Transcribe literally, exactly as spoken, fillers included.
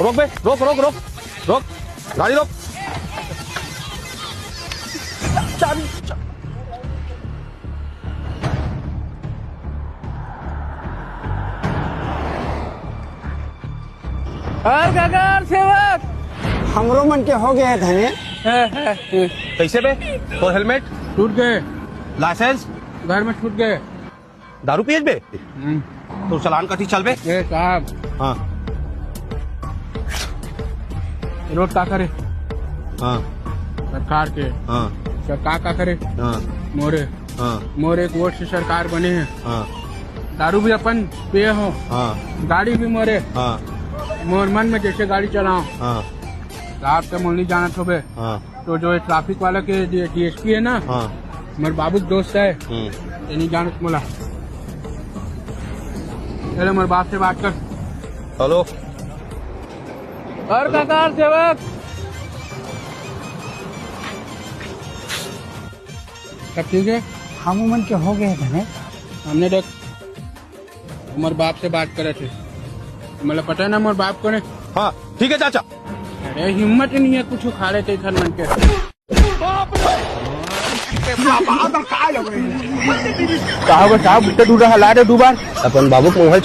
रोक बे, रोक, रोक, रोक, रोक, गाड़ी रोक। चाबी, चा- हर गगर सेवक। हमरो मन के हो गए धने। हे, हे, हे। कैसे बे? तोर हेलमेट? टूट गए। लाइसेंस? घर में छूट गए। दारू पियत बे? हम्म। तो चालान कटी चल बे। ए साहब। हाँ। रोड का करे? हाँ। सरकार के। हाँ। सरकार का करे? हाँ। मोरे। हाँ। मोरे एक वोट से सरकार बने हे। हाँ। दारू भी अपन पिए हो। हाँ। गाड़ी भी मोरे। हाँ। मोर मन में जैसे गाड़ी चलाओ। हाँ। साहब के मोली जानत होबे। हाँ। तो जो ये ट्रैफिक वाला के डीएसपी है ना, हाँ। मोर बाबू के दोस्त है, हम्म। ये नहीं जानत मोला। चलो, मोर बाप से बात कर। हेलो। और काका सेवक, सब ठीक है? हम उमन के हो गए धने। हमने देख मोर बाप से बात करे थे। मतलब, पता है ना मोर बाप कौन है? हाँ, ठीक है चाचा। अरे, हिम्मत ही नहीं है कुछ उखाड़े थे घर मन के। का होगा साहब, उल्टा डूब रहा, ला दे दो बार। अपन बाबू के मोबाइल